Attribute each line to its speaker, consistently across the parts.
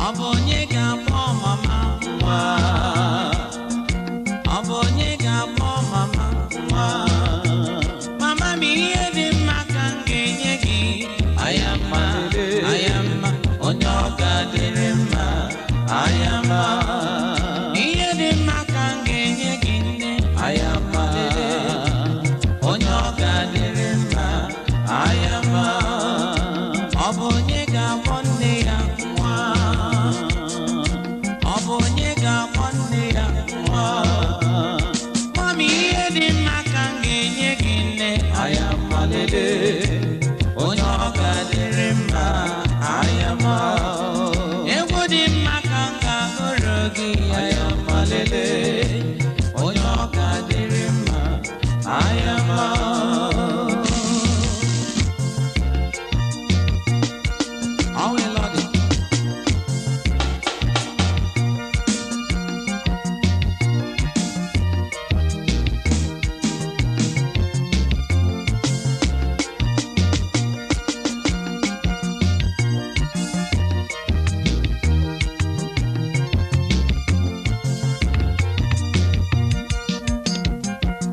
Speaker 1: Ọ bụ onye ga-akpọ mama nwa? Ọ bụ onye ga-akpọ mama nwa? Mama m, ihe dị mma ka m ga-enye gị. Ayama, ayama, onye ọ ga-adịrị mma. Ayama, ihe dị mma ka m ga-enye gị nne. Ayama, onye ọ ga-adịrị mma. Ayama, ọ bụ onye ga-akpọ nne ya nwa? Ọ bụ onye ga-akpọ nne ya nwa? Mami, ihe dị mma ka m ga-enye gị nne. Ayama lele, onye ọ ga-adịrị mma. Ayama, egwu dị mma ka m ga-agụrụ gị. Ayama lele, onye ọ ga-adịrị mma. Ayama. Ọnwụ.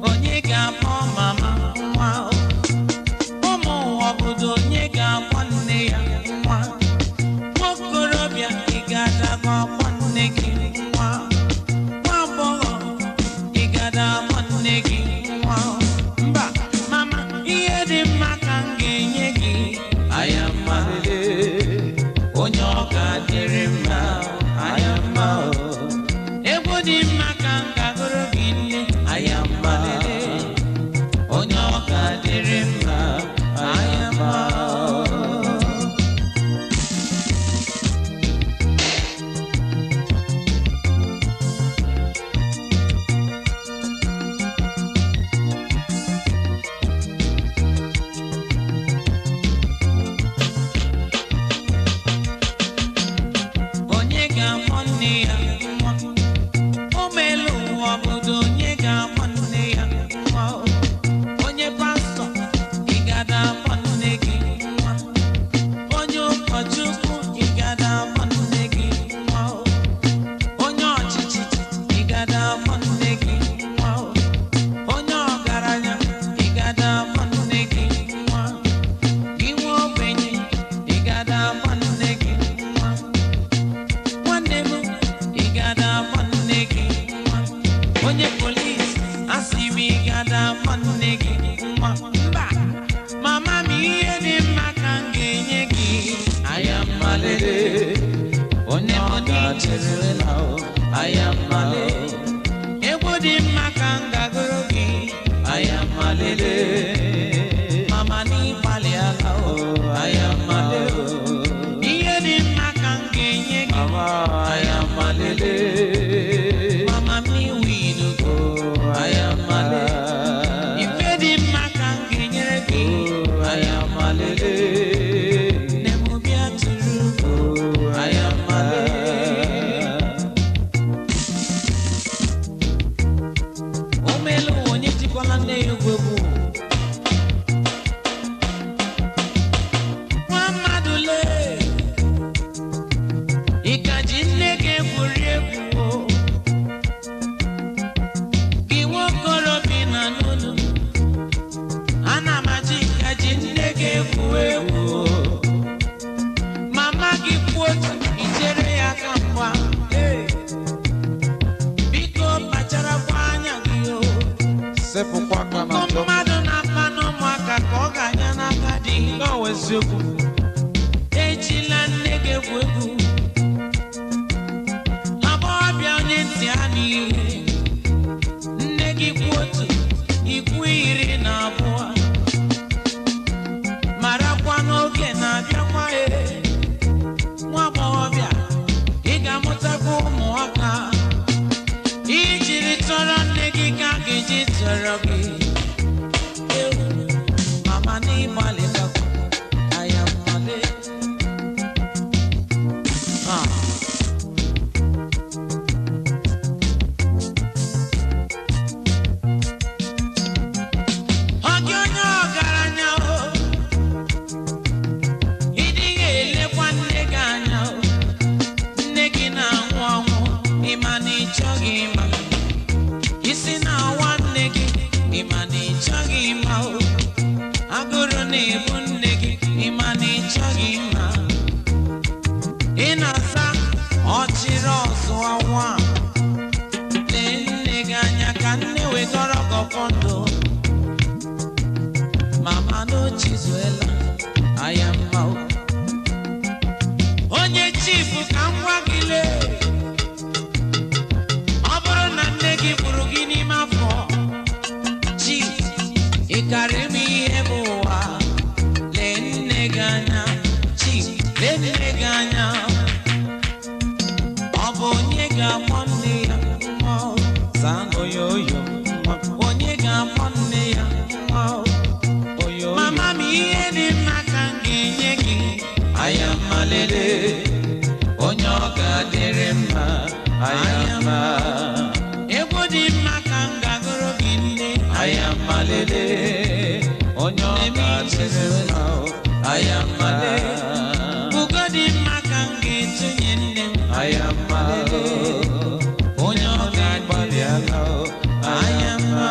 Speaker 1: Onye ga-akpọ mama nwa? Ụmụ ụwa, obodo, onye ga-akpọ nne ya nwa? Nwokorobịa, ị ga-adakọ akpọ nne gị nwa? Nwa agbọghọ, ị ga-ada akpọ nne gị nwa? Mba. Mama, ihe dị mma ka m ga-enye gị. Ayama, onye ọ ga-adịrị mma. Ayama, egwu dị mma ka m ga-agụrụ gị nne. Ayama, onye ọ ga-adịrị mma. Ayama. Onye ga-akpọ nne ya nwa? Ụmụ elu ụwa, obodo, onye ga-akpọ nne ya nwa? Onye pastọ, ị gada akpọ nne gị nwa? Onye ụkọchukwu, ị gada akpọ nne gị nwa? Onye ọchịchị, ị gada akpọ nne gị nwa? Onye ọgaranya, ị gada akpọ nne gị nwa? Gị nwa ogbenye, ị gada akpọ nne gị nwa? Nwanne m, ị gada akpọ nne gị nwa? Onye polisi, asị m, ị gada akpọ nne gị nwa? Mba. Mama m, ihe dị mma ka m ga-enye gị. Ayama lele,
Speaker 2: Onye ọ ga-adịrị mma. Ayama,
Speaker 1: egwu dị mma ka m ga-agụrụ gị.
Speaker 2: Ayama lele,
Speaker 1: Mama, n'ịgbalị ala o.
Speaker 2: Ayama,
Speaker 1: Ihe dị mma ka m ga-enye gị.
Speaker 2: Mama, ayama lele,
Speaker 1: Mama m, n'iwu inugo.
Speaker 2: Ayama,
Speaker 1: Ife dị mma ka m ga-enyere gị.
Speaker 2: Ayama lele,
Speaker 1: Nne m, bịa tụrụ ugo.
Speaker 2: Ayama.
Speaker 1: Omelu, onye jikwala nne ya egwu egwu? Nwa mmadụ lee, ị ka ji nne gị egwuri egwu o? Gị nwokorobịa na n'ụlọ, ana m achị ka ji nne gị egwu egwu o. Mama gị kwuo otu, ichere ya aka mgba. Hey! Biko kpacharakwa anya gị o.
Speaker 2: Sepụkwa aka na
Speaker 1: Nkụ
Speaker 2: njọ.
Speaker 1: mmadụ na-akpa n'ụmụaka ka ọ ga-anya n'aka dị.
Speaker 2: N'ọwa eziokwu.
Speaker 1: Ejila nne gị egwu egwu. Agbọghọbịa, onye ntị a n'ihe nne gị kwu otu, i Ikwu 12 marakwa n'oge na-abịakwa e nwa agbọghọbịa ị ga-amụtakwa ụmụaka ijiri tọrọ nne gị ka a ga-eji tọrọ gị. Ewu, mama n'ịgbalịkakwa aya mmale. Ah. Ọ gị onye ọgaranya o, ị dịghị elekwa nne gị anya o. Nne gị na-anwụ ọnwụ, ị ma na ị chọghị ịma. Isi na-awa nne gị, ị ma na ị chọghị ịma o. Agụrụ na-ebu nne gị, ị ma na ị chọghị ịma. Ị na-asa ọchịrị ọzụwa nwa. Lee nne gị anya ka nne wegọrọ gị ọfọ ndụ. Mama n'ochizuela anya mma o. Onye chifu ka m gwa gị lee, ọ bụrụ na nne gị gburu gị n'ime afọ chi, ị karịrị m ihe bụ ụwa. Lee nne gị anya chi, lee nne gị anya. Ọ bụ onye ga-akpọ nne ya nwa o?
Speaker 2: Zaa oyoyo nwa.
Speaker 1: Onye ga-akpọ nne ya nwa o?
Speaker 2: Oyoyo.
Speaker 1: Mama m, ihe dị mma ka m ga-enye gị.
Speaker 2: Aya mma lele, onye ọ ga-adịrị mma. Aya mma.
Speaker 1: Egwu dị mma ka m ga-agụrụ gị nne.
Speaker 2: Aya mma lele, onye ọ ga-adịrị mma. Aya mma.
Speaker 1: Ugo dị mma ka m ga-etunye nne m.
Speaker 2: Aya mma,
Speaker 1: Onye ọ ga-adịrị
Speaker 2: gbalịala.
Speaker 1: Aya mma.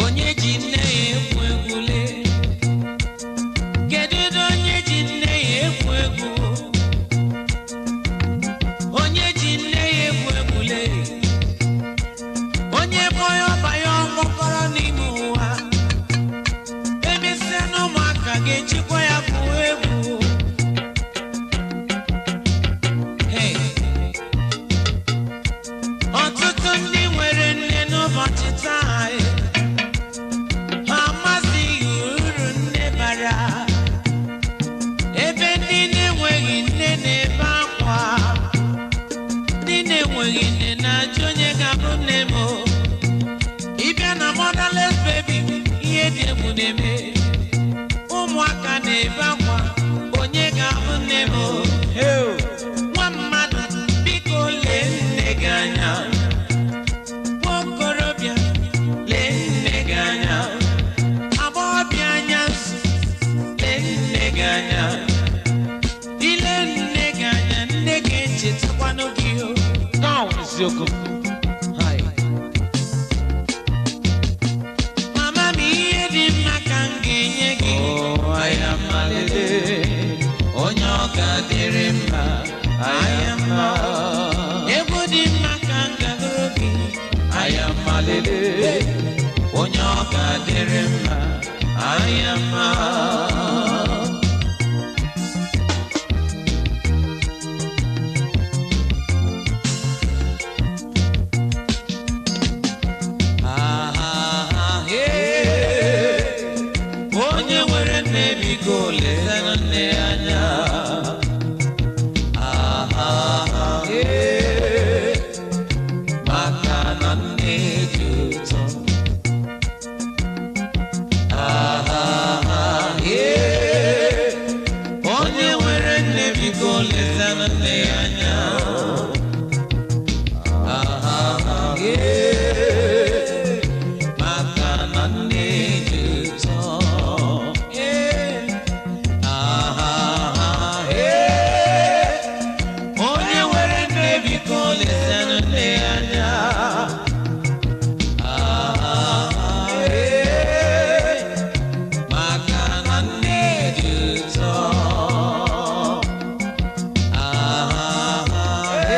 Speaker 1: Onye ji nne ya egwu egwu lee? Kedu ụdị onye ji nne ya egwu egwu? Onye ji nne ya egwu egwu lee? Onye bọya ọba ya ọkpọkọrọ n'ime ụwa, emesịa na ụmụaka ga-ejikwa ya gwuo egwu. Hey. Ọtụtụ ndị nwere nne n'ụbọchị taa, ha amazighị uru nne bara, ebe ndị na-enweghị nne na-ebe akwa. Ndị na-enweghị nne na-ajụ onye ga-abụ nne m o. Ịbịa na motherless baby, ihe dị egwu na-eme. Ụmụaka na-ebe akwa, onye ga-abụ nne m o? Nwa mmadụ, biko lee nne gị anya. Nwa okorobịa, lee nne gị anya. Agbọghọbịa anya nsu, lee nne gị anya. Ile nne gị anya, nne gị echetakwanụ gị o.
Speaker 2: Now eziokwu.
Speaker 1: Hai. Mama m, ihe dị mma ka m ga-enye gị.
Speaker 2: Oh, aya mma lele, onye ọ ga-adịrị mma. Aya mma.
Speaker 1: Egwu dị mma ka m ga-agụrụ gị.
Speaker 2: Aya mma lele, onye ọ ga-adịrị mma. Aya mma.
Speaker 1: Ah, ah, ah, hey.
Speaker 2: Onye nwere nne, biko lezienụ nne ya anya. Ah, ah, ah, eh. Maka na nne dị ụtọ. Ah, ah, ah, eh. Onye nwere nne, biko lezienụ nne ya anya. Ah, ah, ah, eh. Maka na nne dị ụtọ.
Speaker 1: Ee.
Speaker 2: Ah, ah, ah, eh. Onye nwere nne, biko lezienụ nne ya anya. Ah, ah, ah, eh. Maka na nne dị ụtọ. Ah, ah, ah, eh.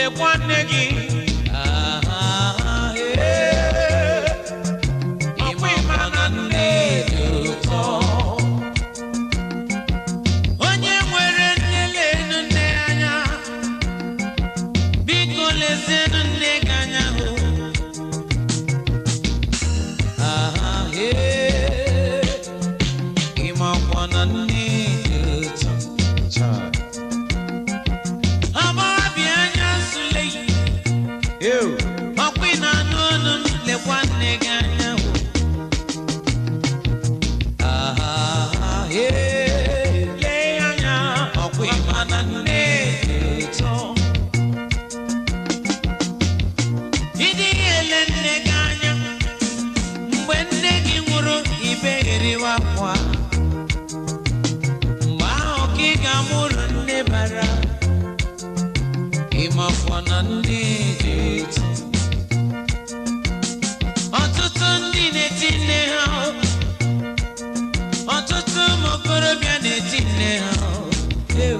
Speaker 1: Lekwa nne gị. Ah, eh. Ọkwa ịma na nne dị ụtọ. Onye nwere nne lenu nne anya. Biko lezienụ nne gị anya hụ. Ah, eh. Ịmakwa na nne dị ụtọ.
Speaker 2: Chai.
Speaker 1: Agbọghọbịa anya nsule yi.
Speaker 2: Ew.
Speaker 1: Ọkwa ị na-anụ ọnụ m, lekwa nne gị anya hụ. Ah, eh, lee anya, ọkwa ịma na nne dị ụtọ. Ị dịghị ele nne gị anya, mgbe nne gị nwụrụ, ibegheriwa akwa. Mgbe ahụ ka ị ga-amụrụ nne bara, ịmakwa na nne dị ụtọ. Ọtụtụ ndị na-eti nne ha o. Ọtụtụ ụmụ okorobịa na-eti nne ha o. Ew.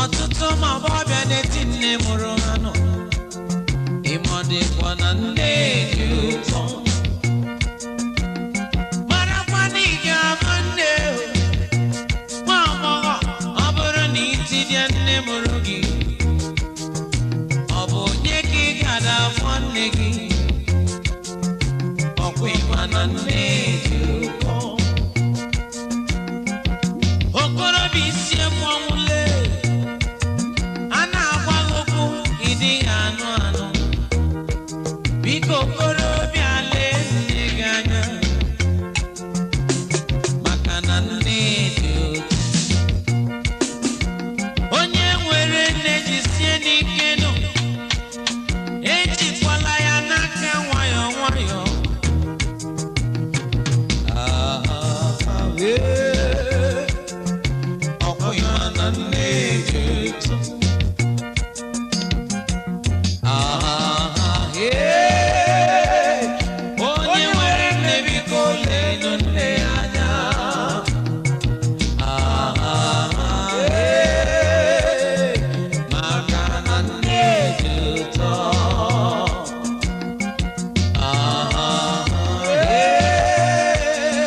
Speaker 1: Ọtụtụ ụmụ agbọghọbịa na-eti nne mụrụ ha nọ. Ịmọdịkwa na nne dị ụtọ. Marakwa na ị ga-abụ nne o. Nwa agbọghọ, ọ bụrụ na itidie nne mụrụ gị, ọ bụ onye ka ị ga-ada afọ nne gị? Ọkwa ịma na nne dị ụkọ. Okorobịa isi ekwu ọnwụle, a na-agwa gị okwu ị dịghị anụ anụ. Biko okorobịa lee nne gị anya, maka na nne dị ụtọ. Onye nwere nne jisie n'ike nụ, ejikwala ya n'aka nwayọọ nwayọọ. Ah, eh, ọkwa ịma na nne dị ụtọ. Ah, eh, onye nwere nne biko leenụ nne ya anya. Ah, eh, maka na nne dị ụtọ. Ah, eh,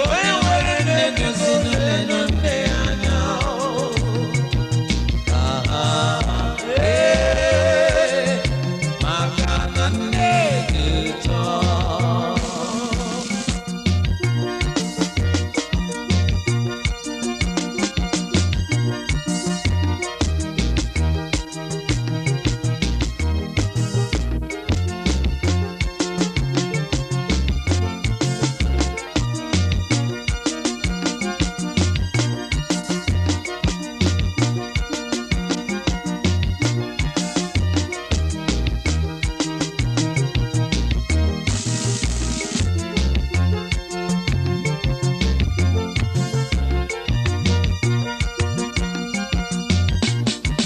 Speaker 1: onye nwere nne gosi leenụ nne ya anya. Ah, eh, maka na nne dị ụtọ.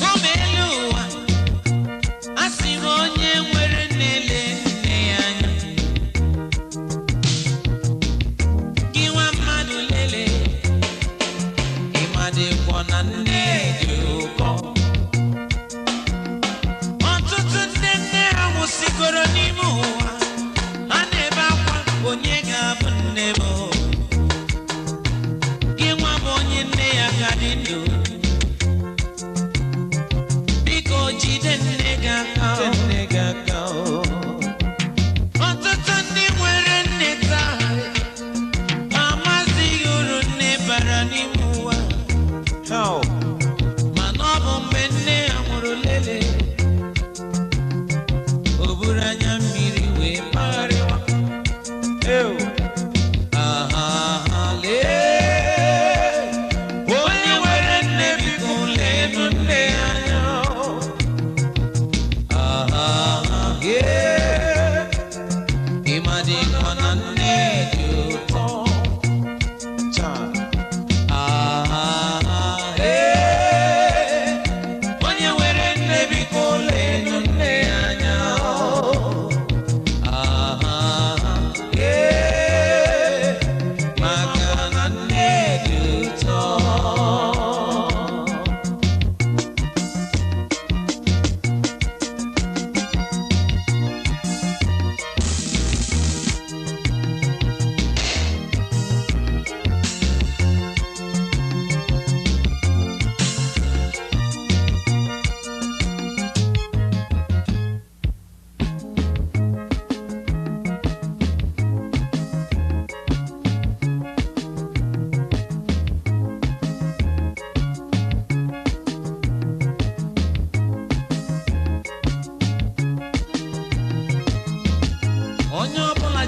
Speaker 1: Ụmụ elu ụwa, a sị m onye nwere nne lee nne ya anya. Gị nwa mmadụ lelee, ịmadịkwa na nne dị ụkọ. Ọtụtụ ndị nne ha nwụsịgoro n'ime ụwa, ha na-ebe akwa onye ga-abụ nne m. Gị nwa bụ onye nne ya ka dị ndụ. Biko jide nne gị aka o.
Speaker 2: Nne gị aka o.
Speaker 1: Ọtụtụ ndị nwere nne taa amazighị uru nne bara n'ime ụwa.
Speaker 2: How?
Speaker 1: Mana ọ bụ mgbe nne ya nwụrụ lele, o buru anya mmiri wee kpagharịwa.
Speaker 2: Ew.
Speaker 1: Ah, lee. Onye nwere nne biko leenụ nne ya anya.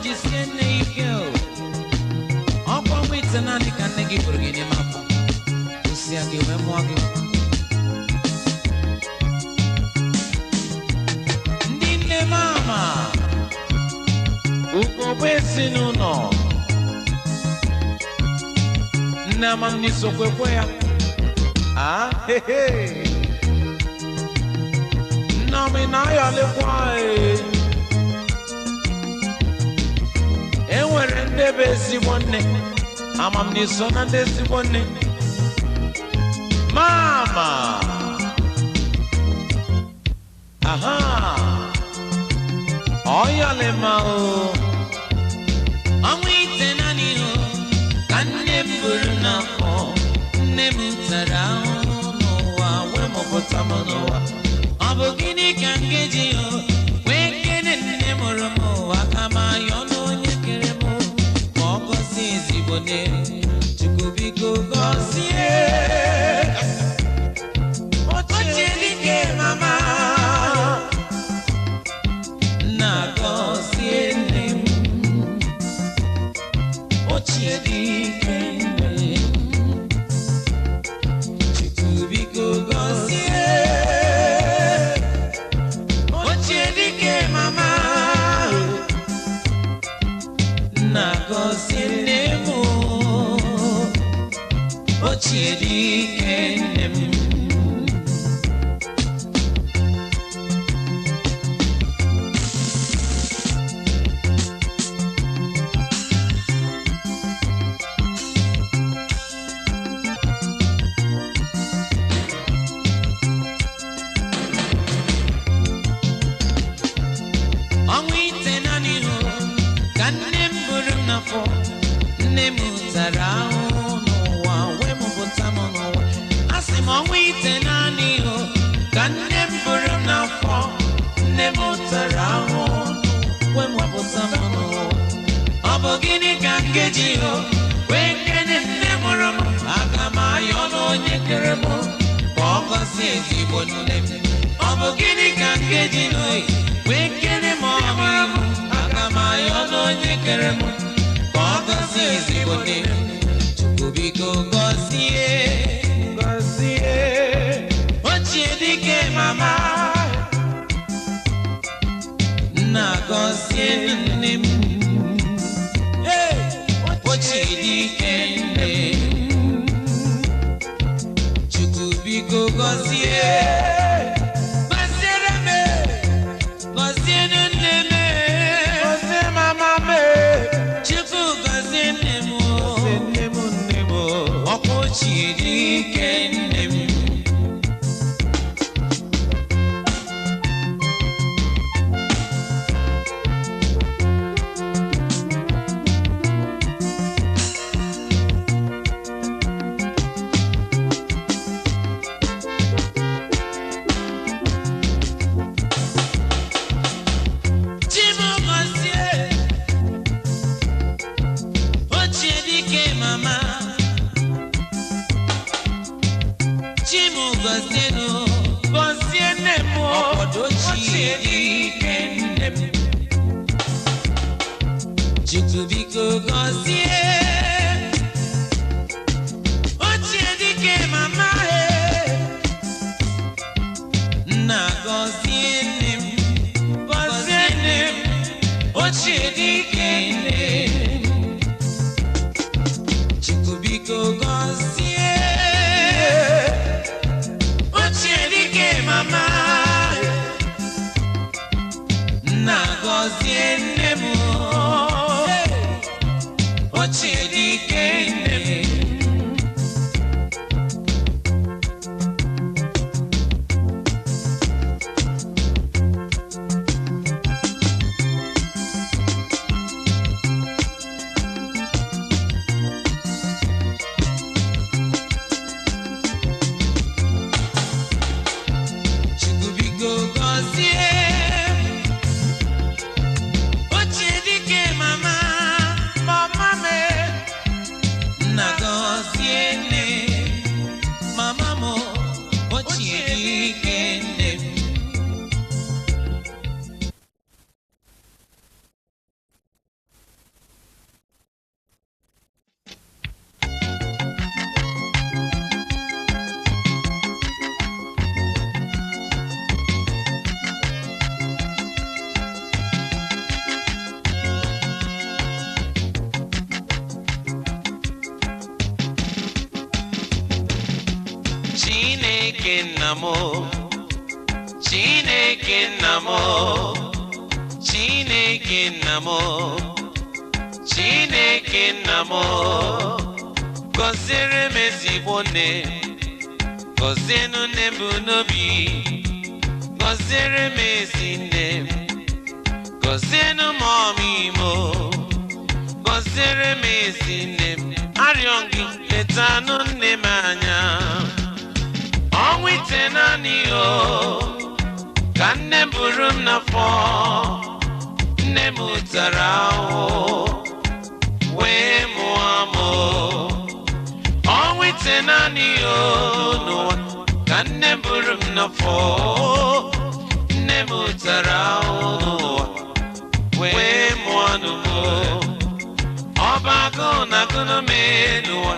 Speaker 1: jisie nne ike o. Ọkwa ọnwa ite naanị ka nne gị bụrụ gị n'ime afọ. Kwụsịa gị wee mụọ gị. Ndị nne mama, ugogbe ezinụlọ. Nne amamnisokwekwe ya. Ah, he he. Nneọma ị na-ayọlikwa ee. E nwere ndị bụ ezigbo nne. Amamniso na ndị ezigbo nne. Mama. Aha. Ọyọlima o. Ọnwa ite naanị o ka nne m buru n'afọ. Nne m tara ahụhụ n'ụwa wee mụpụta m n'ụwa. Ọ bụ gịnị ka m ga-eji o wee kene nne mụrụ m ụwa ka m ayọ n'onye kere m ka ọ gọzie ezigbo nne. Chukwu biko gọzie. Ochie dike mama. Nna gọzie nne m. Ochie dike nne m. Chukwu biko gọzie. Ochie dike mama. Nna gọzie nne m. Ochie dike nne m. Ọnwa ite naanị hụ ka nne m buru m n'afọ. Nne m tara ahụhụ n'ụwa wee mụpụta m n'ụwa. A sị m ọnwa ite naanị hụ ka nne m buru m n'afọ. Nne m tara ahụhụ wee mụpụta m n'ụwa. Ọ bụ gịnị ka m ga-eji hụ wee kene nne mụrụ m? Aga m ayọ n'onye kere m ka ọ gọzie ezigbo nne m. Ọ bụ gịnị ka m ga-eji hụ wee kene m ọ mụrụ m? Aga m ayọ n'onye kere m ka ọ gọzie ezigbo nne m. Chukwu biko gọzie.
Speaker 2: Gọzie.
Speaker 1: Ochie dike mama. Nna gọzie nne m. Ochie dike nne m. Chukwu biko gọzie. Gọziere m. Gọzie nne m.
Speaker 2: Gọzie mama m.
Speaker 1: Chukwu gọzie nne m.
Speaker 2: Gọzie nne m nne m.
Speaker 1: Ọkwa ochie dike nne m. Chimugozie, ochie dike mama. Chimugozienu,
Speaker 2: Gọzie nne m.
Speaker 1: ọkpọdọ ochie dike nne m. Chukwu biko gọzie. Ochie dike mama e. Nna gọzie nne m. Gọzie nne m. Ochie dike nne m. Chukwu biko gọzie. Ochie dike mama. Nna gọzie nne m. Ochie dike nne m. Chukwu biko gọzie. Ochie dike mama.
Speaker 2: Mama m. nna m, Chineke nna m, Chineke nna m, Chineke nna m, gọziere m ezigbo nne, gọzienụ nne m n'obi, gọziere m ezi nne, gọzienụ m ọmịmọ, gọziere m ezi nne m, arịọ gị letanụ nne m anya. Ọnwa ite naanị o, ka nne m buru m n'afọ, nne m tara ahụhụ wee mụọ m. Ọnwa ite naanị o n'ụwa, ka nne m buru m n'afọ, nne m tara ahụhụ n'ụwa wee mụọ nụ m. Ọba agụụ na agụụ mee n'ụwa,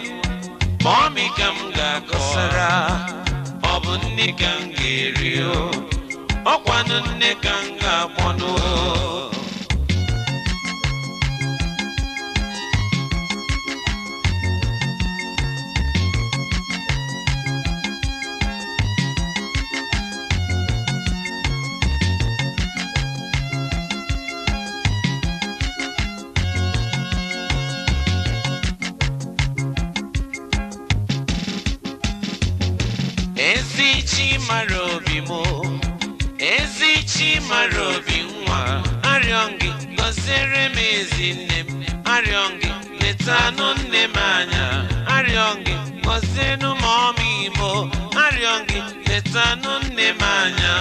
Speaker 2: ma ọmị ka m ga-akọsara, ọ bụ nne ka m ga-eri o, ọkwanụ nne ka m ga-akpọnụ o. Ezi chi mara obi m, ezi chi mara obi nwa, arịọ gị gọziere m ezi nne m, arịọ gị letanụ nne m anya, arịọ gị gọzienụ m ọmịmọ, arịọ gị letanụ nne m anya.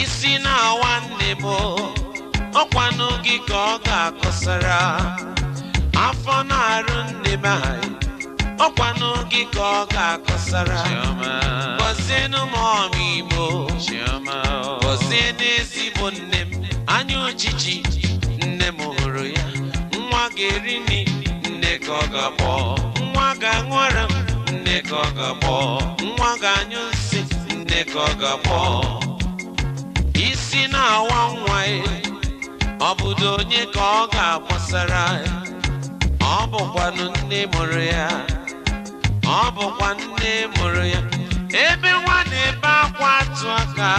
Speaker 2: Isi na-awa nne m, ọkwanụ gị ka ọ ga-akọsara, afọ na-arụ nne m anyị, ọkwanụ gị ka ọ ga-akọsara. Gọzienụ m ọmịmọ, gọzie n'ezigbo nne m, anya ojiji nne m hụrụ ya, nwa ga-eri nri nne ka ọ ga-akpọ, nwa ga-aṅụ ara nne ka ọ ga-akpọ, nwa ga-anyụ nsị nne ka ọ ga-akpọ. Isi na-awa nwa ya, ọ bụdo onye ka ọ ga-akpọsara, ọ bụkwanụ nne mụrụ ya, ọ bụkwa nne mụrụ ya. Ebe nwa na-ebe akwa atụ aka,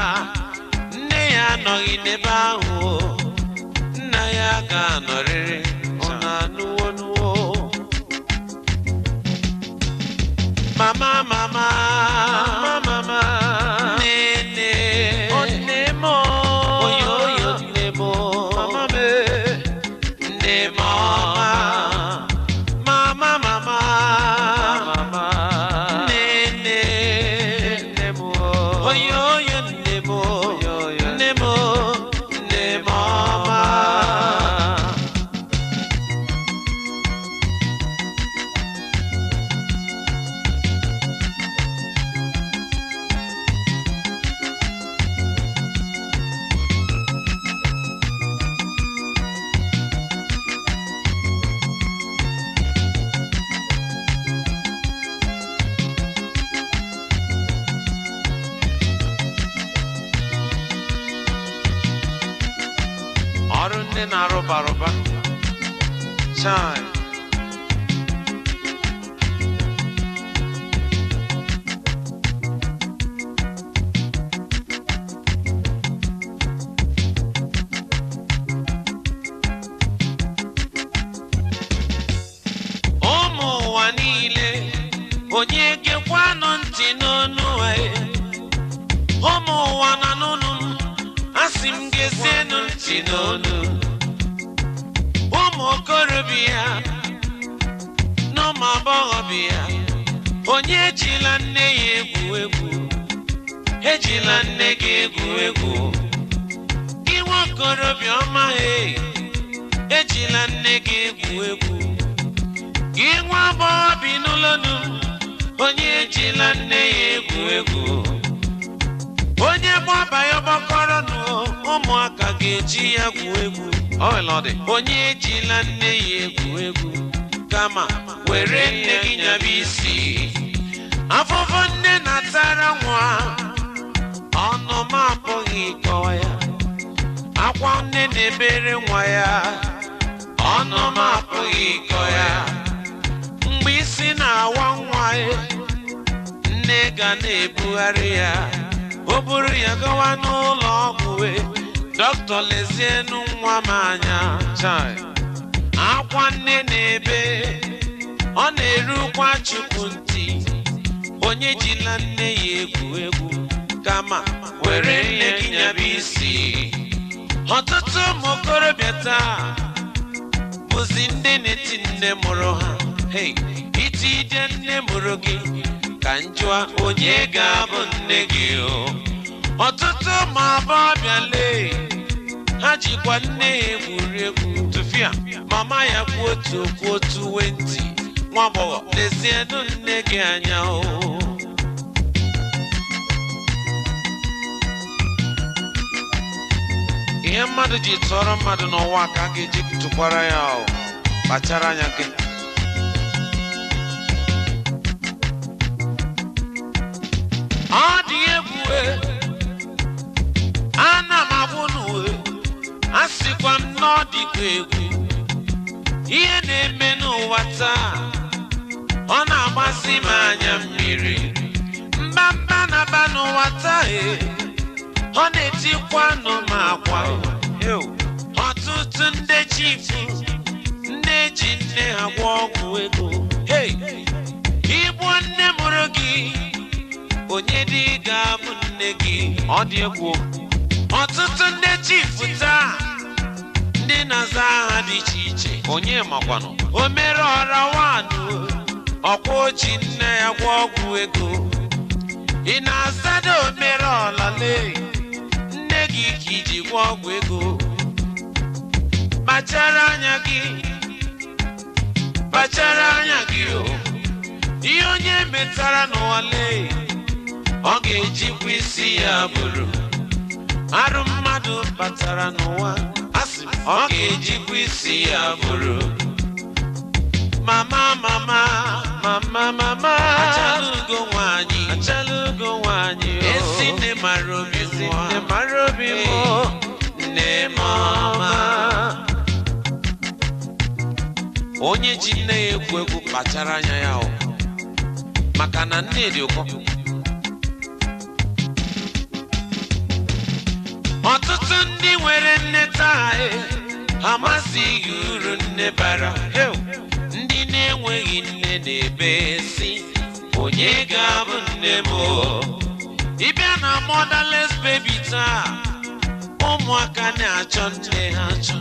Speaker 2: nne ya anọghị n'ebe ahụ, nna ya ga-anọrịrị, ọ na-anụwo nụwo. Mama mama mama, nne nne, nne m, oyo oyo nne m, mama m, nne m ọma. Mama mama mama, nne nne, nne m, oyo oyo nne m, nne m, nne m ọma. Ọrụ nne na-arụ bara ụba. Chai. Ụmụ ụwa niile, onye gekwanụ ntị n'ọnụ anyị. Ụmụ ụwa na n'ọnụ m, asị m gezienụ ntị n'ọnụ. Ụmụ okorobịa na ụmụ agbọghọbịa, onye ejila nne ya egwu egwu, ejila nne gị egwu egwu. Gị nwa okorobịa ọma, ejila nne gị egwu egwu. Gị nwa agbọghọbịa n'ụlọnụ, onye ejila nne ya egwu egwu. Onye gbaba ya gbakọrọ nụ, ụmụaka ga-eji ya gwu egwu. Onye ejila nne ya egwu egwu, kama were nne gị nyaba isi. Afụfụ nne na-atara nwa, ọnụ m apụghị ịkọwa ya. Akwa nne na-ebere nwa ya, ọnụ m apụghị ịkọ ya. Mgbe isi na-awa nwa ya, nne ga na-ebugharị ya. O buru ya gawa n'ụlọ ọgwụ wee dọkịta lezienụ nwa m anya.
Speaker 3: Chai.
Speaker 2: Akwa nne na-ebe, ọ na-erukwa Chukwu ntị. Onye jila nne ya egwu egwu, kama were nne gị nyaba isi. Ọtụtụ ụmụ okorobịa taa bụzi ndị na-eti nne mụrụ ha. Hey, itide nne mụrụ gị ka njụa onye ga-abụ nne gị o. Ọtụtụ ụmụ agbọghọbịa lee, ha jikwa nne ya egwuregwu.
Speaker 3: Tufia.
Speaker 2: Mama ya kwuo otu okwu otu wentị, nwa agbọghọ lezienụ nne gị anya o.
Speaker 3: Ihe mmadụ ji tụọrọ mmadụ n'ụwa ka a ga-eji tụkwara ya o. Kpachara anya gị.
Speaker 2: Ọ dị egwu e, ana m agwụ n'uwe, a sịkwa m na ọ dịkwa egwu. Ihe na-eme n'ụwa taa, ọ na-agbasi m anya mmiri. Mbamba na-aba n'ụwa taa e, ọ na-etikwanụ m akwa.
Speaker 3: Ew.
Speaker 2: Ọtụtụ ndị chifu, ndị ji nne ha gwọ ọgwụ ego. Hey, igbu nne mụrụ gị, onye dị ga-abụ nne gị?
Speaker 3: Ọ dị egwu.
Speaker 2: Ọtụtụ ndị chifu taa, ndị na-aza aha dị iche iche.
Speaker 3: Onye makwanụ.
Speaker 2: O mere ọra wanụ, ọkwa oji nne ya gwọ ọgwụ ego. Ị na-azado omere ọla lee, nne gị ka iji gwọ ọgwụ ego. Kpachara anya gị, kpachara anya gị o. Ihe onye metara n'ụwa lee, ọ ga-ejikwa isi ya bụrụ. Arụ mmadụ batara n'ụwa, asị m, ọ ga-ejikwa isi ya bụrụ. Mama mama
Speaker 3: Mama mama.
Speaker 2: Achalugo nwanyị,
Speaker 3: Achalugo nwanyị o.
Speaker 2: Ezi nne mara obi
Speaker 3: Ezi
Speaker 2: nwa.
Speaker 3: nne mara obi m o.
Speaker 2: Nne m ọma.
Speaker 3: Onye ji nne ya egwu egwu kpachara anya ya o. Maka na nne dị ụkọ.
Speaker 2: Ọtụtụ ndị nwere nne taa e, amasịghị uru nne bara.
Speaker 3: Ew.
Speaker 2: Ndị na-enweghị nne na-ebe si, onye ga-abụ nne m o? Ị bịa na motherless baby taa, ụmụaka na-achọ nne ha achọ.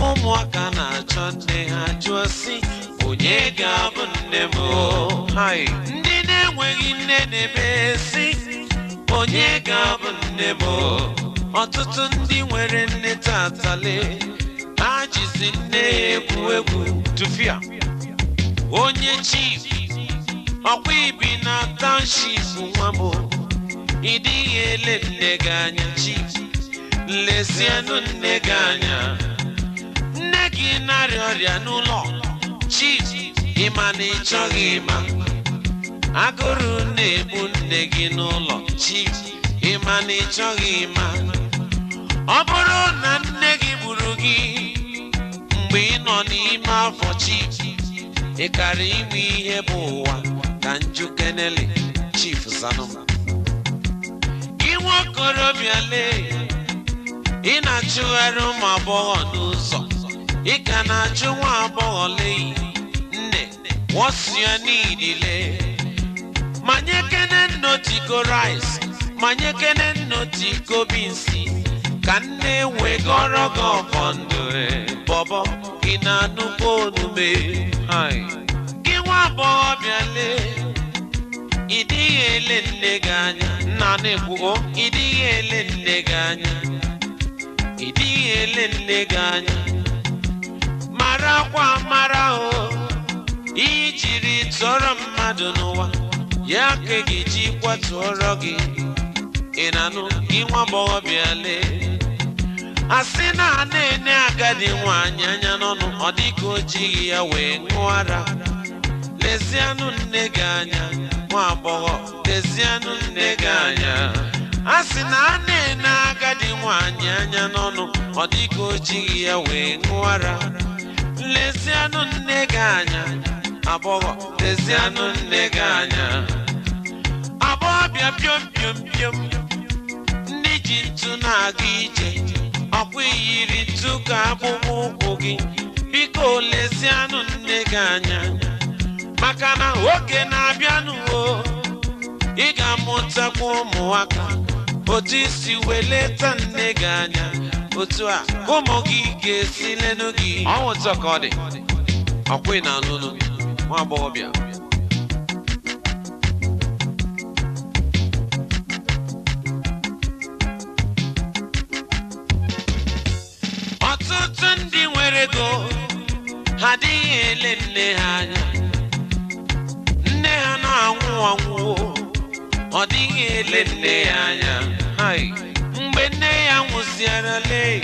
Speaker 2: Ụmụaka na-achọ nne ha jụọ si, onye ga-abụ nne m o?
Speaker 3: Hai.
Speaker 2: Ndị na-enweghị nne na-ebe si, onye ga-abụ nne m o? Ọtụtụ ndị nwere nne tatale, ha jizi nne ha egwu egwu.
Speaker 3: Tufia.
Speaker 2: Onye chief, ọkwa ibi na township nwa m o. Ị dịghị ele nne gị anya chief, lezienụ nne gị anya. Nne gị na-arịa ọrịa n'ụlọ chief, ị ma na ị chọghị ịma. Agụrụ na-egbu nne gị n'ụlọ chief, ị ma na ị chọghị ịma. Ọ bụrụ na nne gị gburu gị mgbe ị nọ n'ime afọ chief, ị kara inwe ihe bụ ụwa ka njụ kenele chief zanụ. Gị nwa okorobịa lee, ị na-achụgharị ụmụ agbọghọ n'ụzọ, ị ka na-achụ nwa agbọghọ lee. Nne, what's your need lee? Manye kene nnotiko rice, manye kene nnotiko beans, ka nne wegọrọ gị ọfọ ndụ. Bọbọ, ị na-anụkwa onume?
Speaker 3: Hai.
Speaker 2: Gị nwa agbọghọbịa lee, ị dịghị ele nne gị anya.
Speaker 3: Nna na-ekwu o.
Speaker 2: Ị dịghị ele nne gị anya, ị dịghị ele nne gị anya. Mara kwa mara o, ijiri tụọrọ mmadụ n'ụwa, ya ka ị ga-eji kwatụọrọ gị. Ị na-anụ gị nwa agbọghọbịa lee? A sị na a na-ene agadi nwaanyị anya n'ọnụ, ọ dịka o jighị ya wee ṅụọ ara. Lezianụ nne gị anya, nwa agbọghọ, lezianụ nne gị anya. A sị na a na-ene agadi nwaanyị anya n'ọnụ, ọ dịka o jighị ya wee ṅụọ ara. Lezianụ nne gị anya, agbọghọ, lezianụ nne gị anya. agbọghọbịa piom piom piom, ndị ji ntu na-aga ije, ọkwa iyiri ntu ka akpụkpọ ụkwụ gị. Biko lezianụ nne gị anya, maka na oge na-abịanụ o, ị ga-amụtakwa ụmụaka otu isi weleta nne gị anya, otu a ụmụ gị ga-esi lenu gị.
Speaker 3: Ọnwụ otu a ka ọ dị. Ọkwa ị na-anụnụ nwa agbọghọbịa.
Speaker 2: Ọtụtụ ndị nwere ego ha adịghị ele nne ha anya. Nne ha na-anwụ anwụ, ọ dịghị ele nne ya anya.
Speaker 3: Hai.
Speaker 2: Mgbe nne ya nwụziara lee,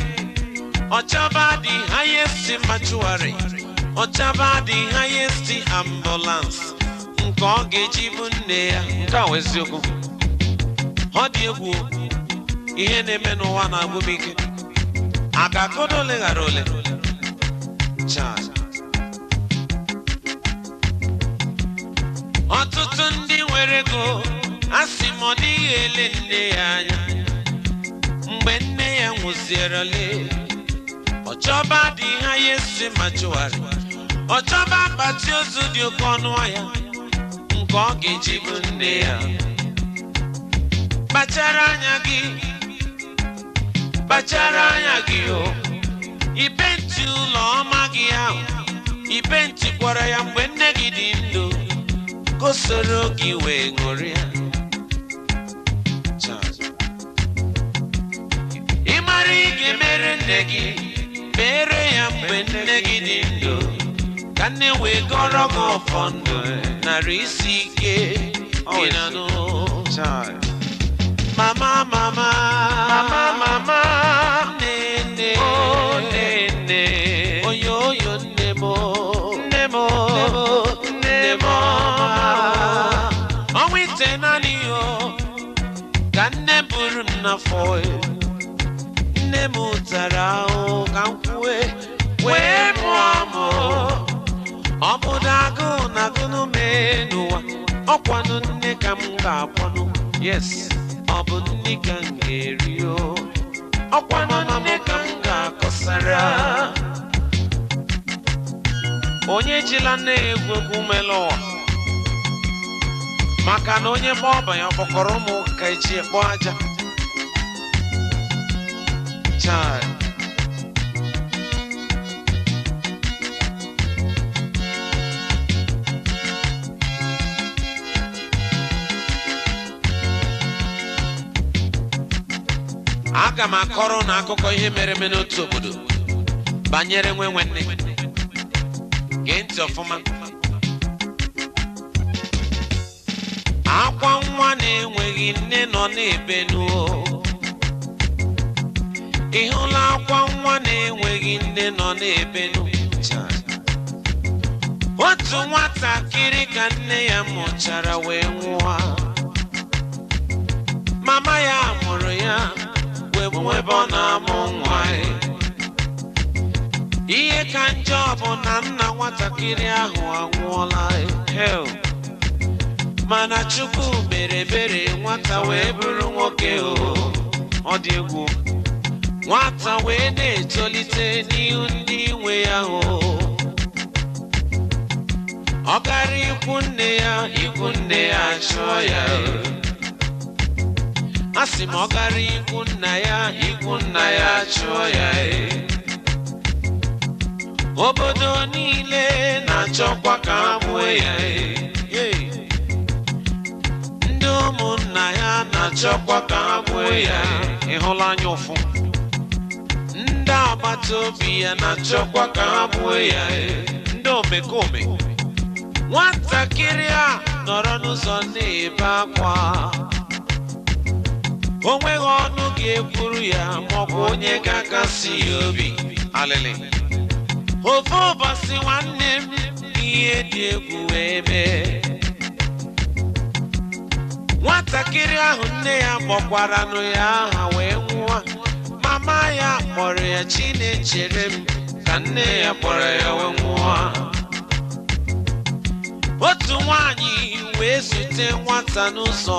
Speaker 2: ọchaba dị highest mortuary, ọchaba dị highest ambulance nke ọ ga-eji bụ nne ya.
Speaker 3: Nke a wụ eziokwu.
Speaker 2: Ọ dị egwu,
Speaker 3: ihe na-eme n'ụwa na-agwụ m ike. A ga-akọdo ole ghara ole. Chai.
Speaker 2: Ọtụtụ ndị nwere ego, a sị m, ọ dịghị ele nne ya anya. Mgbe nne ya nwụziere lee, ọchọba dị highest mortuary, ọchọba akpati ozu dị oke ọnụ ahịa nke ọ ga-eji bụ nne ya. Kpachara anya gị, kpachara anya gị o. Ipenti ụlọ ọma gị ahụ ipentikwara ya mgbe nne gị dị ndụ, ka o soro gị wee ṅụrịa.
Speaker 3: Chai.
Speaker 2: Ị mara ị ga-emere nne gị, mere ya mgbe nne gị dị ndụ, ka nne wee gọrọ gị ọfọ ndụ narị isi ike gị na nụ.
Speaker 3: Chai.
Speaker 2: Mama, mama,
Speaker 3: Mama, mama.
Speaker 2: Nne, nne.
Speaker 3: Oh, nne, nne.
Speaker 2: Oyo oyo, nne m o.
Speaker 3: Nne m o.
Speaker 2: Nne m ọma. Ọnwa ite naanị o ka nne buru m n'afọ. Nne m tara ahụ ka m kwue wee mụọ m. Ọ bụdo agụụ na agụnụ mee n'ụwa, ọkwanụ nne ka m ga-akpọnụ.
Speaker 3: Yes.
Speaker 2: Ọ bụ nne ka m ga-eri o, ọkwanụ nne ka m ga-akọsara.
Speaker 3: Onye ejila nne ya egwu egwu mela ụwa. Maka na onye gbaa ọba ya ọkpọkọrọ ụmụ ka eji ekpo aja. Chai. Aga m akọrọ na akụkọ ihe mere eme n'otu obodo banyere nwe nwanne. Gee ntị ọfụma.
Speaker 2: Akwa nwa na-enweghị nne nọ na-ebe nuo. Ị hụla akwa nwa na-enweghị nne nọ na-ebe nu?
Speaker 3: Chai.
Speaker 2: Otu nwatakịrị ka nne ya mụchara wee nwụọ. Mama ya mụrụ ya wee mụọ ebe ọ na-amụ nwa ya. Ihe ka njọ bụ na nna nwatakịrị ahụ anwụọla.
Speaker 3: Hell.
Speaker 2: Mana Chukwu mere ebere, nwata wee bụrụ nwoke o.
Speaker 3: Ọ dị egwu.
Speaker 2: Nwata wee na-etolite n'ihu ndị nwe ya o. Ọ gara ikwu nne ya, ikwu nne ya chụọ ya. A sị m, ọ gara ikwu nna ya, ikwu nna ya chụọ ya. Obodo niile na-achọkwa ka ha gbuo ya. Ndị ụmụnna ya na-achọkwa ka ha gbuo ya.
Speaker 3: Ị hụla anya ụfụ.
Speaker 2: Ndị agbata obi ya na-achọkwa ka ha gbuo ya.
Speaker 3: Ndị omekome.
Speaker 2: Nwatakịrị a nọrọ n'ụzọ na-ebe akwa. O nweghị ọnụ ga-ekwuru ya maọbụ onye ga-akasi ya obi.
Speaker 3: Alịlị.
Speaker 2: Ofu ụbọchị, nwanne m, ihe dị egwu wee mee. Nwatakịrị ahụ nne ya kpọkwaranụ ya aha wee nwụọ, mama ya kpọrọ ya Chinechere m ka nne ya kpọrọ ya wee nwụọ. Otu nwanyị wee zute nwata n'ụzọ.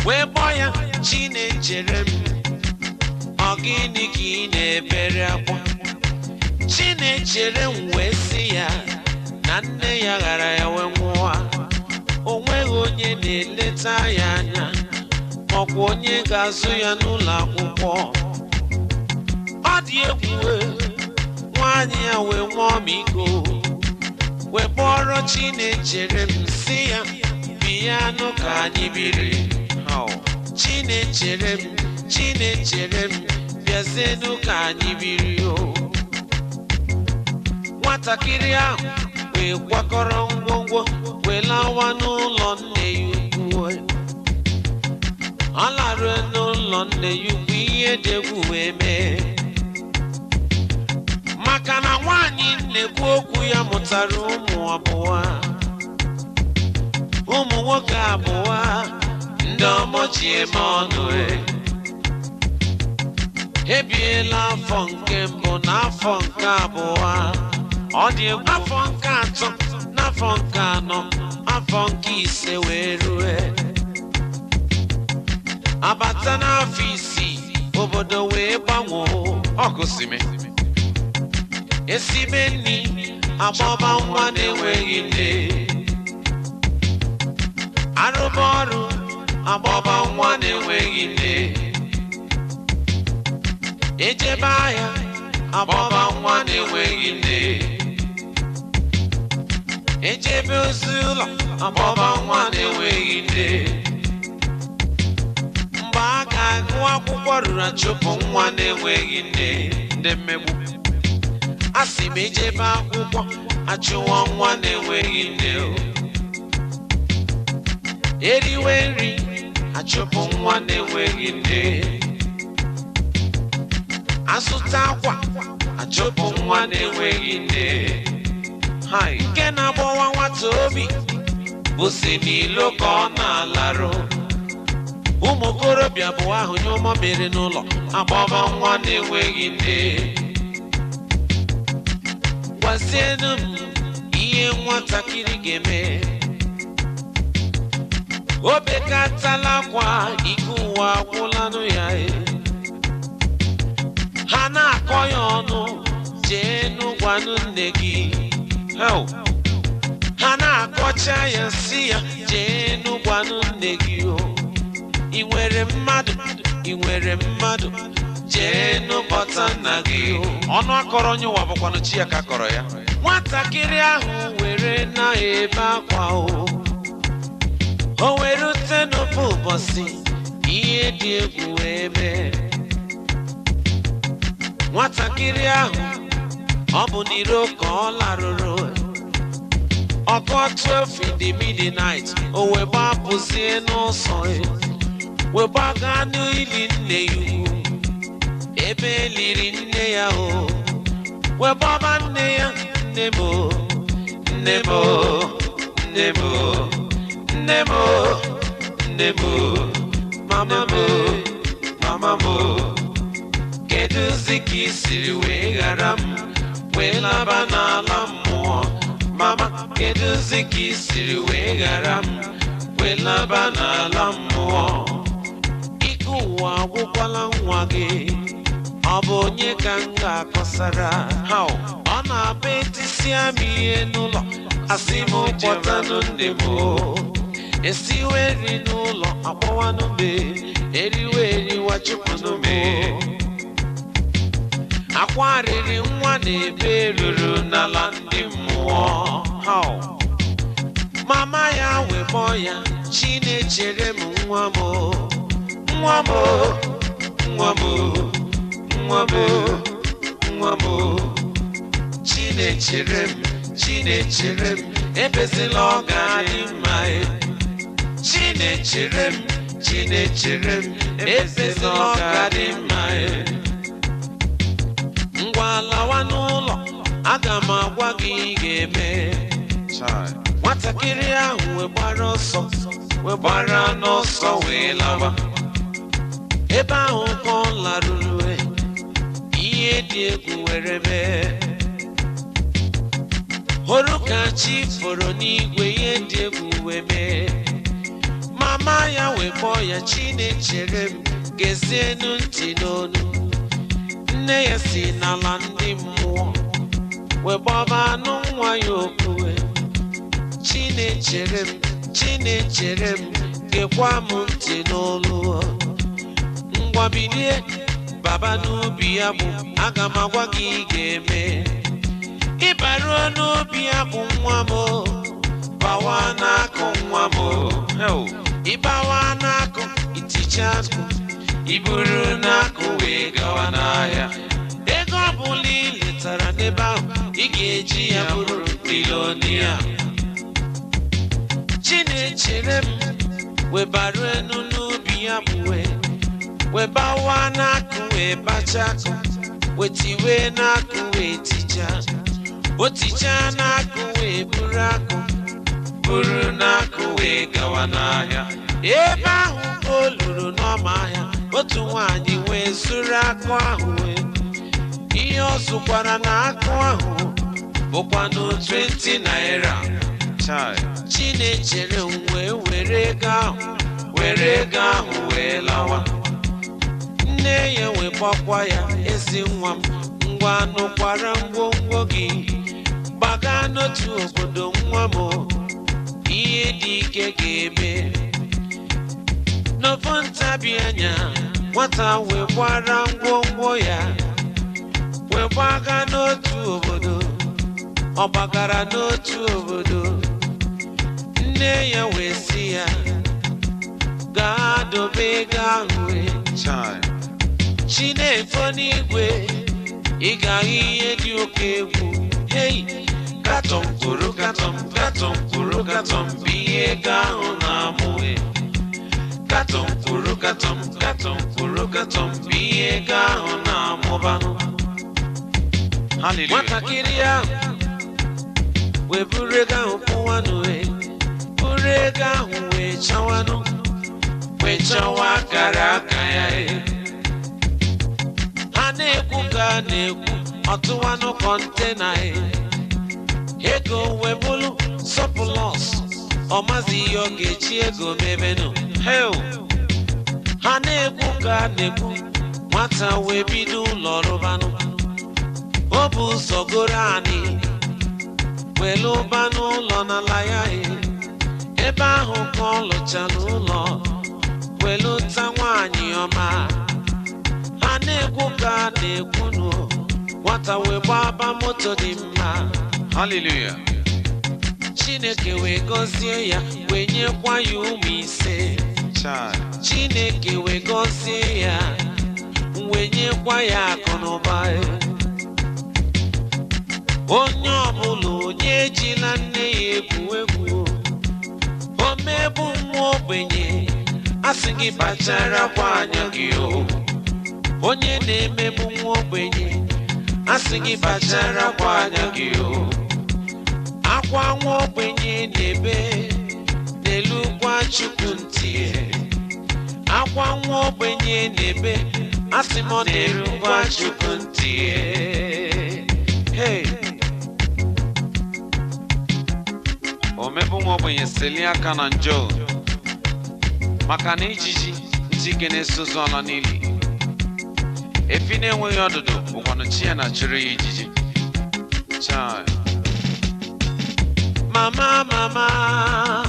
Speaker 2: Wee kpọọ ya, Chinechere m, ọ gịnị ka ị na-ebere akwa? Chinechere m wee sị ya na nne ya ghara ya wee nwụọ. O nweghị onye na-eleta ya anya, maọkwa onye ga-azụ ya n'ụlọ akwụkwọ. Ọ dị egwu e, nwaanyị ya wee nwụọ ọmịiko, wee kpọrọ Chinechere m sị ya bịanụ ka anyị biri. Chinechere m, Chinechere m, bịazienụ ka anyị biri o. Nwatakịrị ahụ wee kwakọrọ ngwongwo wee lawa n'ụlọ nne ya ukwu. Ọ laruo n'ụlọ nne ya ukwu, ihe dị egwu wee mee. Maka na nwaanyị na-ekwu okwu ya mụtara ụmụ abụọ, ụmụ nwoke abụọ, ndị ọmọ ji eme ọnụ. Ebiela afọ nke mbụ na afọ nke abụọ, ọ dị egwu, afọ nke atọ na afọ nke anọ, afọ nke ise wee rue abata n'afọ isii, obodo wee gbanwoo.
Speaker 3: Ọkụsime.
Speaker 2: Esibe nni agbaba nwa na-enweghị nne, arụba ọrụ agbaba nwa na-enweghị nne, ejebe ahịa agbaba nwa na-enweghị nne, ejebe ozi ụlọ agbaba nwa na-enweghị nne. Mgbe a ga-agụ akwụkwọ ruru, achụpụ nwa na-enweghị nne.
Speaker 3: Ndị mmegbu.
Speaker 2: A sị m ejebe akwụkwọ achụwa nwa na-enweghị nne o. Eriwe nri achụpụ nwa na-enweghị nne, azụta akwa achụpụ nwa na-enweghị nne.
Speaker 3: Hai.
Speaker 2: Nke na-agbawa nwata obi bụ si n'ilo ka ọ na-alarụ. Ụmụ okorobịa bụ ahụ nye ụmụ mere n'ụlọ agbaba nwa na-enweghị nne. Gwazienụ m ihe nwatakịrị ga-eme. O bekatala akwa, ike ụwa agwụlanụ ya e. Ha na-akọ ya ọnụ, jeenụ gwanụ nne gị.
Speaker 3: Hell.
Speaker 2: Ha na-akọcha ya, si ya jeenụ gwanụ nne gị o. Ị nwere mmadụ, ị nwere mmadụ, jeenụ kpọta nna gị o.
Speaker 3: Ọnụ akọrọ onye ụwa bụkwanụ chi ya ka kọrọ ya.
Speaker 2: Nwatakịrị ahụ were na-ebe akwa o. O were rute n'ofu ụbọchị, ihe dị egwu wee mee. Nwatakịrị ahụ, ọ bụ n'iro ka ọ larụrụ. Ọkọ 12 in the midnight, o wee gbapụzie n'ụsọ ya, wee gbaga n'ili nne ya ugwu, ebe e liri nne ya o. Wee gbaba nne ya, nne m o, nne m o, nne m o, nne m o, nne m o, mama m o, mama m o, kedụzi ka i siri wee ghara m wee laba n'ala mmụọ? Mama, kedụzi ka i siri wee ghara m wee laba n'ala mmụọ? Ike ụwa agwụkwala nwa gị, ọ bụ onye ka m ga-akọsara?
Speaker 3: How?
Speaker 2: Ọ na-abụ etisia m ihe n'ụlọ, asị m kpọtanụ nne m o. Esiwe nri n'ụlọ akpọwanụ m, eriwe eriwa chụpụnụ m. Akwa arịrị nwa na-ebe ruru n'ala ndị mmụọ.
Speaker 3: How?
Speaker 2: Mama ya wee kpọọ ya, Chinechere m, nwa m o, nwa m o, nwa m o, nwa m o, nwa m o. Chinechere m, Chinechere m, ebezila, ọ ga-adị mma e. Chinechere m, Chinechere m, ebezila, ọ ga-adị mma e. Ngwa, lawa n'ụlọ, aga m agwa gị ị ga-eme.
Speaker 3: Chai.
Speaker 2: Nwatakịrị ahụ wee gbara ọsọ, wee gbara n'ọsọ wee lawa. Ebe ahụ ka ọ laruru e, ihe dị egwu were mee. Hụrụ ka chi foro n'igwe, ihe dị egwu wee mee. Mama Mama ya wee kpọọ ya, Chinechere m, gezienu ntị n'onu. Nne ya si n'ala ndị mmụọ wee gbaba anụ nwa ya okpue. Chinechere m, Chinechere m, gekwa m ntị n'olu. Ngwa bilie, baba n'ubi ya bụ, aga m agwa gị ị ga-eme. Ịbaruo n'ubi ya bụ nwa m, bawa n'akụ nwa m, ịbawa n'akụ iticha akụ, iburu n'akụ wee gawa n'ahịa. Ego ọbụla ị letara n'ebe ahụ, ị ga-eji ya bụrụ bilonia. Chinechere m wee enu n'ubi ya bụ wee bawa n'akụ wee bacha akụ, wee tiwe n'akụ wee ticha, o tichaa n'akụ wee buru akụ, buru n'akụ wee gawa n'ahịa. Ebe ahụ o luru n'ọma ahịa, otu nwaanyị wee zuru akụ ahụ wee. Ihe ọ zụkwara na akụ ahụ bụkwanụ 20 naira. Chinechere m wee were ego ahụ, were ego ahụ wee lawa. Nne ya wee gbakwa ya, ezi nwa m, ngwa nụkwara ngwongwo gị, gbaga n'otu obodo nwa m, ihe dị ike ga-eme. N'ofu ntabi anya, nwata wee gbara ngwongwo ya wee gbaga n'otu obodo. Ọ gbagara n'otu obodo, nne ya wee sị ya, gaa dobe ego ahụ. Chi na-efo n'igwe, ị ga-ahụ ihe dị oke egwu. Hei, katọm kwuru katọm, katọm kwuru katọm bụ ihe ego ahụ na-amụ. Katọm kwuru katọm, katọm kwuru katọm bụ ihe ego ahụ na-amụbanụ. Nwatakịrị ahụ wee buru ego ahụ pụwanụ, buru ego ahụ wee chawanụ, wee chawa akara aka ya. Ha na-ekwu ka a na-ekwu, ọtụwanụ kọntena ego wee bụlụ sọplọs. Ọ mazi ihe ọ ga-eji ego mebenụ. Ha na-ekwu ka a na-ekwu, nwata wee bido ụlọ rụbanụ. O bụ ụzọ goro anị wee lụba n'ụlọ n'ala ya. Ebe ahụ ka ọ lụchara ụlọ, wee lụta nwaanyị ọma. Ha na-ekwu ka a na-ekwunu, nwata wee gbaba moto dị mma.
Speaker 3: Hallelujah.
Speaker 2: Chineke wee gọzie ya, wee nyekwa ya ụmụ ise. Chineke wee gọzie ya, wee nyekwa ya akụ na ụba. Onye ọbụla onye ejila nne ya egwu egwu, omegbu nwa ogbenye, asị gị kpacharakwa anya gị o. Onye na-emegbu nwa ogbenye, asị gị kpacharakwa anya gị o. Akwa nwa ogbenye na-ebe n'elukwa Chukwu ntị. Akwa nwa ogbenye na-ebe, asị m ọ na-erukwa Chukwu ntị. Hey.
Speaker 3: Omegbu nwa ogbenye selie aka na njọ, maka na ijiji ntị ike na-esozu ala n'ili. Efi na-enweghị ọdụdụ bụkwanụ chi ya na-achụrụ ya ijiji. Chai.
Speaker 2: Mama, mama,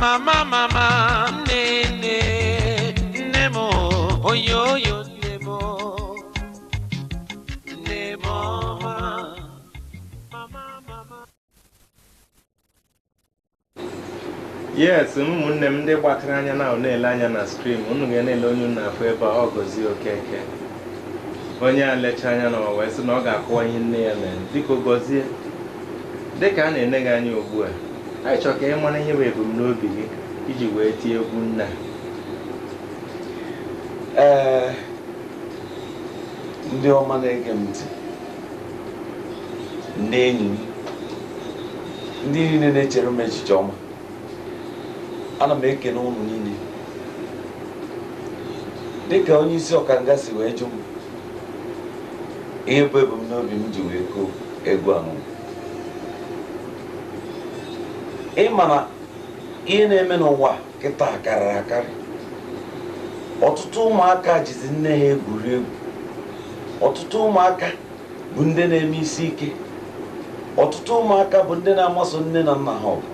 Speaker 3: mama, mama,
Speaker 2: nne, nne, nne m, oyoyo nne m, nne m ọma. Mama, mama.
Speaker 4: Yes, ụmụnne m ndị gbakọrọ anya na na-ele anya na screen, unu ga na-ele onye unu na-afụ ebe a, ọ Gozie Okeke. Onye a lecha anya na wee sị na ọ ga-akọwa ihe nne ya mere. Biko Gozie, dịka a na-ene gị anya ugbu a, anyị chọrọ ka ị mara ihe bụ ebumnobi gị iji wee tie egwu nna.
Speaker 5: Ee, ndị ọma na-ege m ntị, ndị enyi m, ndị niile na-echere m echiche ọma, ana m ekene ụnụ niile. Dịka onye isi ọkanga si wee jụ m ihe bụ ebumnobi m ji wee kụọ egwu ahụ, ị ma na ihe na-eme n'ụwa kịta karịrị akarị. Ọtụtụ ụmụaka jizi nne ha egwuregwu. Ọtụtụ ụmụaka bụ ndị na-eme isi ike. Ọtụtụ ụmụaka bụ ndị na-amaso nne na nna ha ọgụ.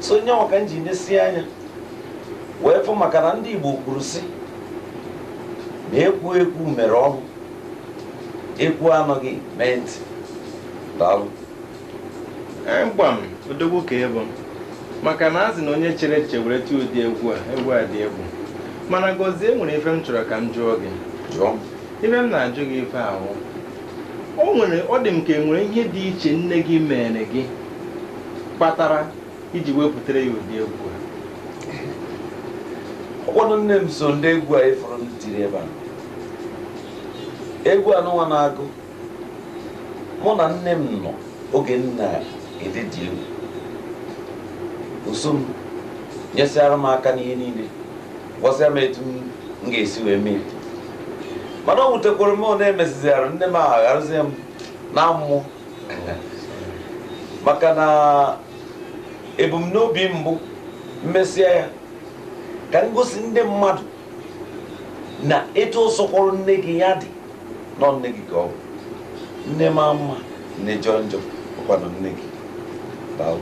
Speaker 5: So nye ka m ji nesie anya wee fụ, maka na ndị Igbo kwuru sị na ekwu ekwu mere ọnụ, ekwu anọghị mee ntị. Daalụ.
Speaker 4: Mgbam odogwu ka ịbụ, maka na azị na onye chere echiche were tie ụdị egwu a, egwu a dị egwu. Mana Gọzie, nwere ife m chọrọ ka m jụọ gị.
Speaker 5: Jụọ m.
Speaker 4: Ife m na-ajụ gị ife ahụ, o nwere, ọ dị m ka e nwere ihe dị iche nne gị mere gị kpatara iji wepụtara ya ụdị egwu a.
Speaker 5: Ọkwanụ nne m so ndị egwu a ịfụrụ m tiri ebe a, egwu anụnwa na-agụ. Mụ na nne m nọ oge nna ededi egwu, oso m nyesịara m aka n'ihe niile, gwasịa m etu m ga-esi wee mee. Mana o wutekwara m, ọ na-emeziziara nne m ahụ agharụzie m na mmụọ, maka na ebumnobi mbụ mmesịa ya ka m gosi ndị mmadụ na etu ụsọkwụrụ nne gị ya dị nọ, nne gị ka ọ bụ nne ma mma, nne jọọ njọ ọkwanụ nne gị. Daalụ.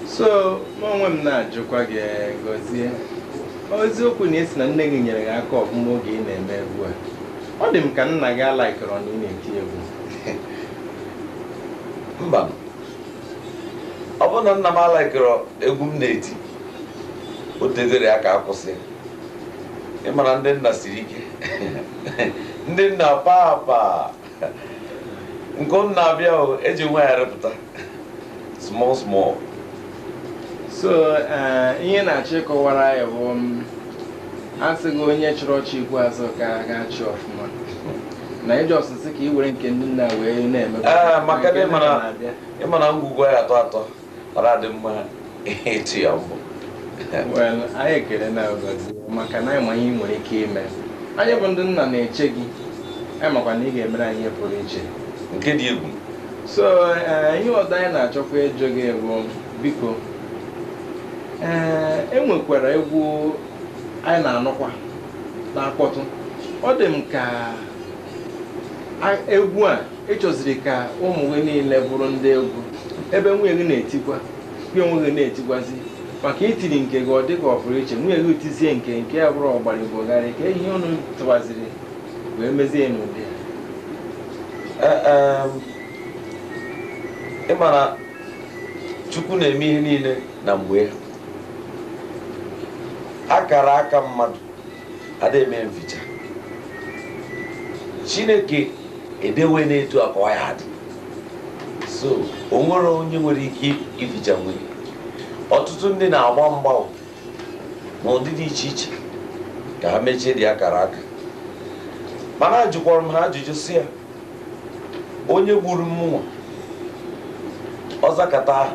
Speaker 4: So mụ onwe m na-ajụkwa gị, Gọzie, eziokwu na esi na nne gị nyere gị aka ọfụma oge ị na-eme egwu a, ọ dị m ka nna gị alaikọrọ na ị na-eti egwu.
Speaker 5: Mba, ọ bụrụ na nna m alaikọrọ egwu m na-eti, o tegoro ya ka akwụsị. Ịmara ndị nna siri ike, ndị nna papa nke m na-abịa o eji nwa ya rịpụta small small.
Speaker 4: So ihe na-achọ ịkọwara ya bụ m asịghị onye chọrọ ọchị ikwu azụ ka ga-achị ọfụma na iji ọsịsị ka ị were nke ndị nna wee na-eme.
Speaker 5: Ee, maka na
Speaker 4: nke
Speaker 5: ị mara-
Speaker 4: na-abịa.
Speaker 5: Ịma na ngwugwu ya atọ atọ ọ na-adị mma ịtụ ya mbụ.
Speaker 4: Well, anyị ekele na Gọzie, maka na anyị ma ihe ị nwere ike ime. Anyị bụ ndị nna na-eche gị, anyị makwa na ị ga-emere anyị ihe pụrụ iche
Speaker 5: nke dị egwu.
Speaker 4: So ihe ọzọ anyị na-achọkwa ịjụ gị bụ, biko, ee, e nwekwara egwu anyị na-anụkwa na-akpọtụ. Ọ dị m ka egwu a ịchọziri ka ụmụ gị niile bụrụ ndị egwu, ebe nwunye gị na-etikwa, gị onwe gị na-etikwazi, maka itiri nke gị ọ dị ka ọ pụrụ iche, nwunye gị tizie nke nke ya bụrụ ọgbara igbogharị. Ka ihe unu tụwaziri wee mezie n'ụdị ya?
Speaker 5: Ee, ị ma na Chukwu na-eme ihe niile na mgbe ya. Akara aka mmadụ ada eme mficha. Chineke edewe n'etu a ka ọ ya dị, so o nwere onye nwere ike ificha nwunye. Ọtụtụ ndị na-agba mgba n'ụdị dị iche iche ka ha mechie dị akara aka, mana ajụkwara m ha ajụjụ si ya, onye gburu mmụọ ọzakata,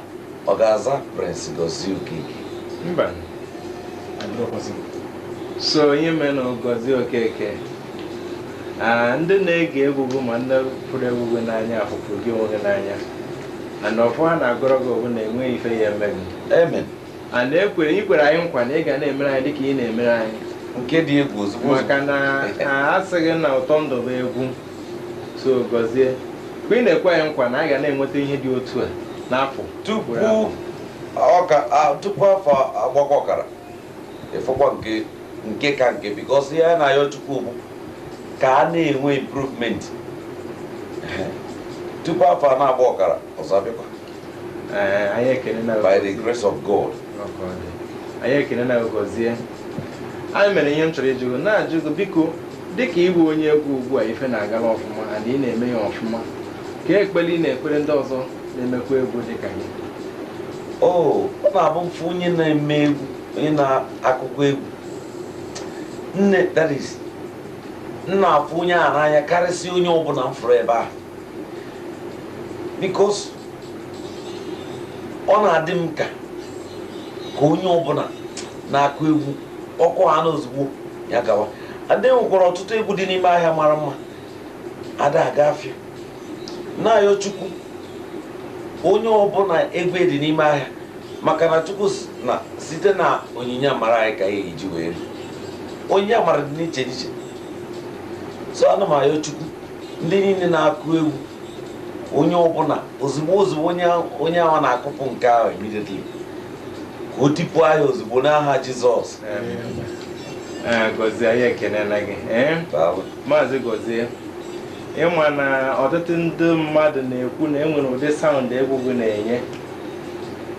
Speaker 5: ọ ga-aza Prince Gozie Okeke?
Speaker 4: Mba. So ihe mere na Gozie Okeke, ndị na-ege egwu bụ ma ndị pụrụ egwu gị n'anya, afụpụrụ gị onwe gị n'anya, and ọfụ ha na-agọrọ gị ọbụ na enweghị ife ya eme gị.
Speaker 5: Amen.
Speaker 4: And ekwere ikwere anyị nkwa na ị ga na-emere anyị dịka ị na-emere anyị
Speaker 5: nke dị egwu ozugbo.
Speaker 4: Maka na a asịghị na ụtọ ndụ bụ egwu. So Gọzie, mgbe ị na-ekwe anyị nkwa na anyị ga na-enweta ihe dị otu a n'afọ
Speaker 5: tupu
Speaker 4: ugboro afọ.
Speaker 5: Ọka tupu afọ agbakọ ọkara, ịfụkwa nke nke ka nke, because ihe a na-ayọ Chukwu bụ ka a na-enwe improvement. Tupu afọ a na-agba ọkara ọzọ abịakwa.
Speaker 4: Ee, anyị ekele na
Speaker 5: By the grace of God.
Speaker 4: Ọkụ ọ dị. Anyị ekele na Gọzie. Anyị mere ihe m chọrọ ịjụ gị, na-ajụ gị, biko, dịka ịbụ onye egwu ugbu a, ife na-agara ọfụma and ị na-eme ya ọfụma, ka ekpere ị na-ekpere ndị ọzọ na-emekwa egwu dịka gị?
Speaker 5: O ọ na-abụ mfe onye na-eme egwu, onye na-akụkọ egwu, nne, that is, m na-afụ onye a n'anya karịsịa onye ọbụla m fụrụ ebe a, because ọ na-adị m ka ka onye ọbụla na-akụ egwu ọkụ ha na ozugbo ya gawa. Ada nwekwara ọtụtụ egwu dị n'ime ahịa mara mma ada aga afịa. Na-ayọ Chukwu, onye ọbụla egwu dị n'ime ahịa, maka na Chukwu na site na onyinye amara anyị ka anyị eji wee ri. Onye amara dị n'iche n'iche. So ana m ayọ Chukwu, ndị niile na-akụ egwu, onye ọbụla ozugbo ozugbo onye ahụ na-akụpụ nke ahụ immediately, ka o tipụ ahịa ozugbo n'aha Jizọs.
Speaker 4: Ee, Gọzie, anyị ekelela gị. Ee.
Speaker 5: Daalụ.
Speaker 4: Maazị Gọzie, ịma na ọtụtụ ndị mmadụ na-ekwu na enwere ụdị sound egwu gị na-enye,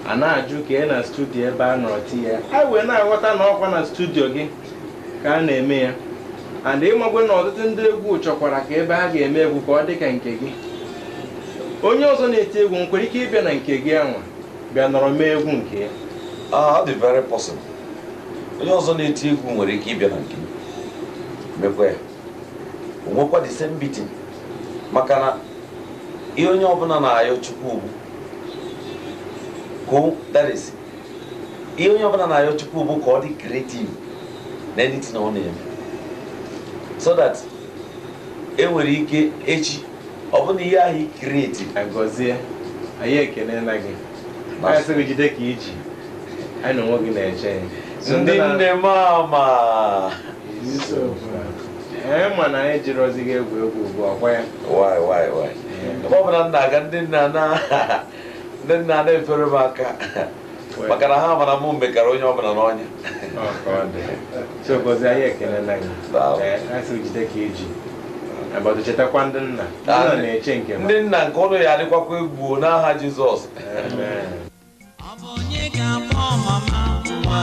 Speaker 4: a na-ajụ ka ị na studio ebe a nọrọ ti ya, anyị wee na-aghọta na ọkwa na studio gị ka a na-eme ya, and ịmagwe na ọtụtụ ndị egwu chọkwara ka ebe ha ga-eme egwu ka ọ dị ka nke gị. Onye ọzọ na-eti egwu nkwere ike ịbịa na nke gị anwa bịa nọrọ mee egwu nke ya?
Speaker 5: Ah, ọ dị very possible. Onye ọzọ na-eti egwu nwere ike ịbịa na nke m mekwa ya, o nwekwa the same beating, maka na ihe onye ọbụla na-ayọ Chukwu bụ ka that is, ihe onye ọbụla na-ayọ Chukwu bụ ka ọ dị creative na anything ọ na-eme, so that e nwere ike echi ọ bụna ihe ahụ i creative.
Speaker 4: Gọzie, anyị ekelela gị. Anyị sị gị jide ka iji, anyị na onwe gị na-eche ya. So
Speaker 5: ndị nne m ama.
Speaker 4: Ee, ma na anyị jiri ozi gị egwu egwu ugbu a kwa ya.
Speaker 5: Why, why, why? Ebe ọbụla m na-aga, ndị nna na-efere m aka, maka na ha mara mụ mekara onye ọbụla n'ọnya.
Speaker 4: Ọ ka ọ dị. So Gọzie, anyị ekelela gị.
Speaker 5: Daalụ.
Speaker 4: Ee, anyị sị gị jide ka iji agbata, chetakwa ndị nna. Ndị nna na-eche nke ma.
Speaker 5: Ndị nna nke ụlọ ya adịkwakwa egwu n'aha Jizọs.
Speaker 4: Amen.
Speaker 1: Ọ bụ onye ga-akpọ mama nwa?